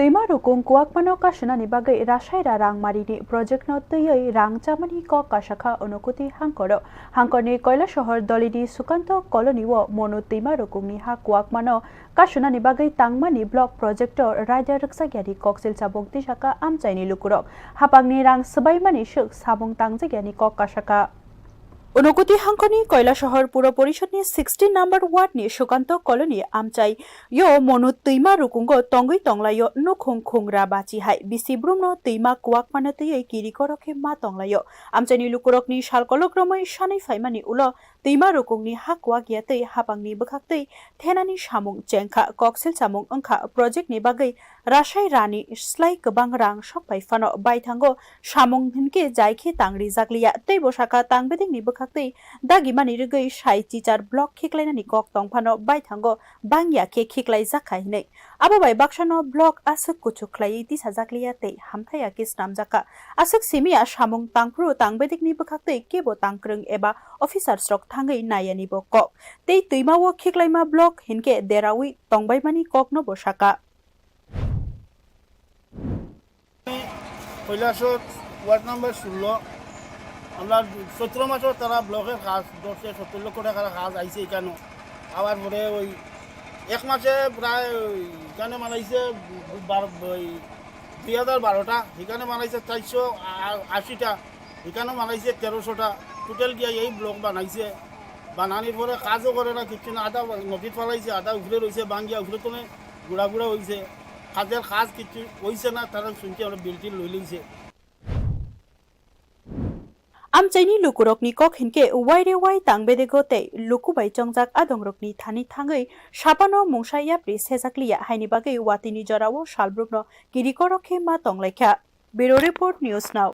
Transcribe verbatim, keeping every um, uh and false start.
Twima rukung kuwakmano kasunani bagwi Rasaira Rangmarini projectno twiwi rang chamani kok kasakha Unokoti hangkoro. Hangkorni Koilasohor Dolini Sukanto Colony-o Monu twima rukungni ha kuwakmano kasunani bagwi tangmani block projector raida rwksakyani koksil chabuk tisaka amchaini lukurok. Hapangni rang swbaimani swk samung tangjakyani kok kasakha. Unokoti hangkoni Koilasohor Puro Porishod ni sixteen number ward ni Sukanto Colony amchai yo Monu twima rukungo tongwi tonglaio nukhung khungra bachi hai bisi brumno twima kuwakmano twiwi kirikorok khe ma tonglaio. Amchaini lukurokni salkolok romwi sanwi phaimani ulo twima rukungni ha kuwak ya twi hapangni bwkhak twi thenani samung chengkha, koksil samung wngkha project ni bagwi Rasai rani slai kwbang rang sok pai phano baithango samung hinkhe jai khe tang rijak liya. Tei bo sakha tang bedekni bwkhak twi dagimani rwgwi sai chichar block khiklainani kok tong phano baithango bangya khe khiklai jak kha hinwi. Abo bai baksano block aswk kuchuk khlaiwi tisajak liya tei hamthaiya khe snamjak kha. Aswk simi ya samung tangphuru tang bedekni bwkhak twi kebo tang kwrwng eba officers rok thangwi naiyani bo kok. Tei twima o khiklaima block hinkhe derawi tongbaimani kokno bo sakha. Kailashahar ward number ষোলো, আমরা চৈত্র মাসে তারা ব্লকের কাজ ধরছে, সত্তর লক্ষ টাকার কাজ আইছে এখানে। আবার পরে ওই এক মাসে প্রায় ওই এখানে বানাইছে বারো, ওই দুই হাজার বারোটা, এখানে বানাইছে চারশো আশিটা, এখানেও বানাইছে তেরোশোটা। টোটাল গিয়া এই ব্লক বানাইছে, বানানির পরে কাজও করে না, কিচ্ছু না, আধা নদীত ফালাইছে, আধা উপরে রয়েছে, বাঙ্গিয়া উপরে তো গুড়া গুড়া হইছে, কাজের কাজ কিচ্ছু হইছে না, তারা শুনছি আমরা বিল টিল লই লইছে। Amchaini lukurokni kok hinkhe waire wai tang bedego tei luku bai chongjak adongrokni thani thangwi sapano mungsa yapri sejak liya haini bagwi watini jorao salbrumno kirikorok khe ma tonglaikha. Bureau Report, News Now.